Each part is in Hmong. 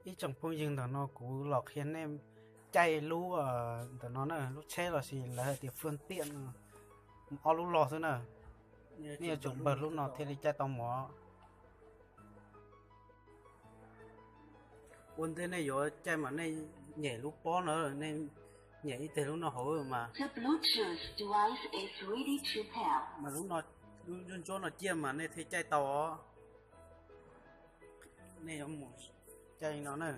Ib tsoom phooj ywg, ntawm no kuv los qhia nej caij lub ntawm no na, lub tsheb los sis lawv hais tias fwj tiam no, ob lub los xwb na. Nej yuav tsum npawg lub no thiaj li caij tau mus. Ua ntej nej yuav caij mas nej nyem lub pob no, nej nyem ib teg lub no hauv mas, mas lub no, lub ntsuab ntsuab no ciaj mas nej thiaj caij tau os. Nej yuav mus caij no na,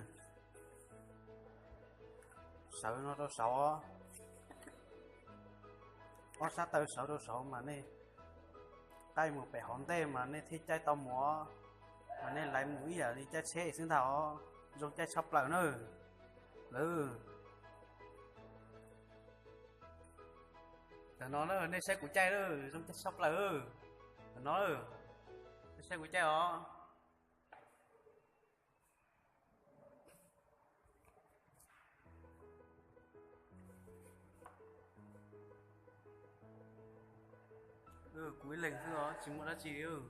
sawv no rau saud, ob sab taw sawv rau saud mas nej qaij mus pem hauv ntej mas nej thiaj caij tau mus, mas nej laiv mus ib yam li caij tsheb xwb ntag os. Zoo caij tshaj plaws na lawm. Tam no na nej saib kuv caij, zoo caij tshaj plaws. Tam no nej saib kuv caij os. Kuv ib leeg xwb os, tsis muaj dab tsi li.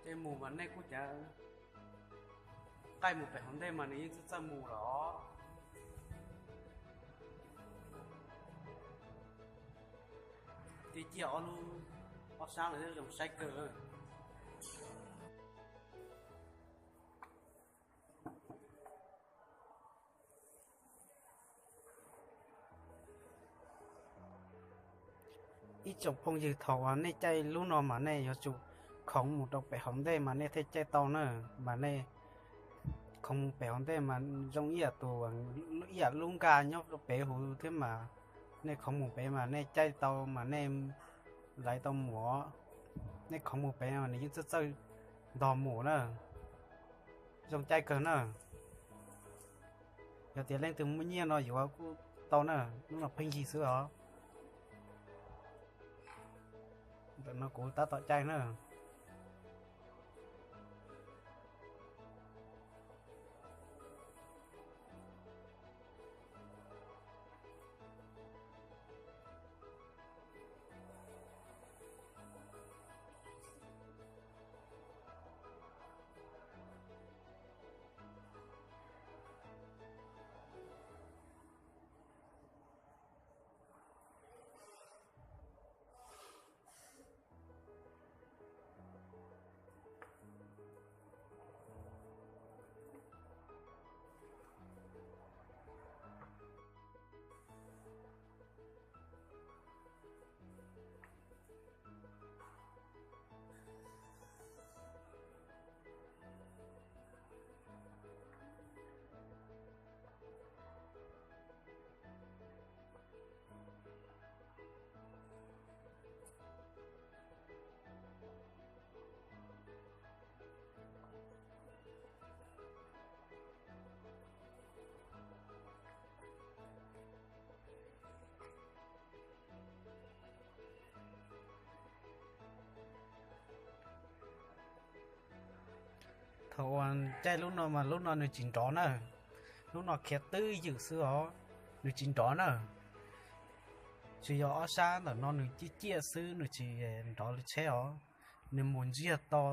Ces mus mas nej kuj cav qaij mus pem hauv ntej mas nws yeej txawj txawj mus lawm os. Tig ciaj ob lub, ob sab los thiab zoo saib kawg. Ib tsoom phooj ywg, thaum uas nej caij lub no mas nej yuav tsum khoov mus rau pem hauv ntej mas nej thiaj caij tau na. Mas nej khoov mus pem hauv ntej mas zoo ib yam tus, ib yam lub nkag nyob rau pem hauv thiab mas nej khoov mus pem mas nej caij tau mas nej laiv tau mus. Nej khoov mus pem mas nws yeej txawj txawj ntog mus na. Zoo caij kawg na. Yog tias leej twg muaj nyiaj no yuav kuj tau na, lub no pheej yig xwb os. Ntawm no kuv tab tom caij na. Thaum uas caij lub no mas lub no nws tsis nrov na, lub no khiav twj ywm xwb os, nws tsis nrov na. Tsuas yog ob sab ntawm no nws ciaj ciaj xwb, nws tsis nrov li tsheb os, nws mus ntsiag to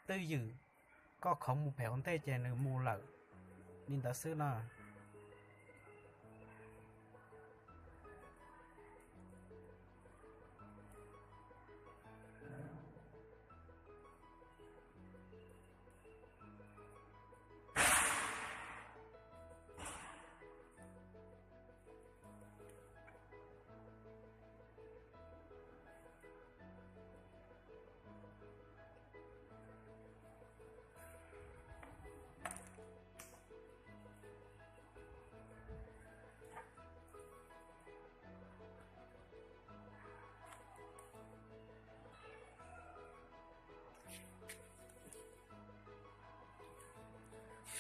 twj ywm. Koj khoov mus pem hauv ntej ces nws mus lawm li ntawd xwb na.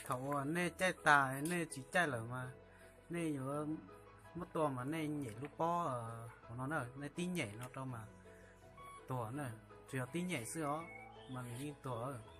Thaum uas nej caij tas nej tsis caij lawm mas nej yuav muab tua mas nej nyem lub pob hauv no na, nej tib nyem no rau mas tuag na. Tsuas yog tib nyem xwb os mas nws yeej tuag.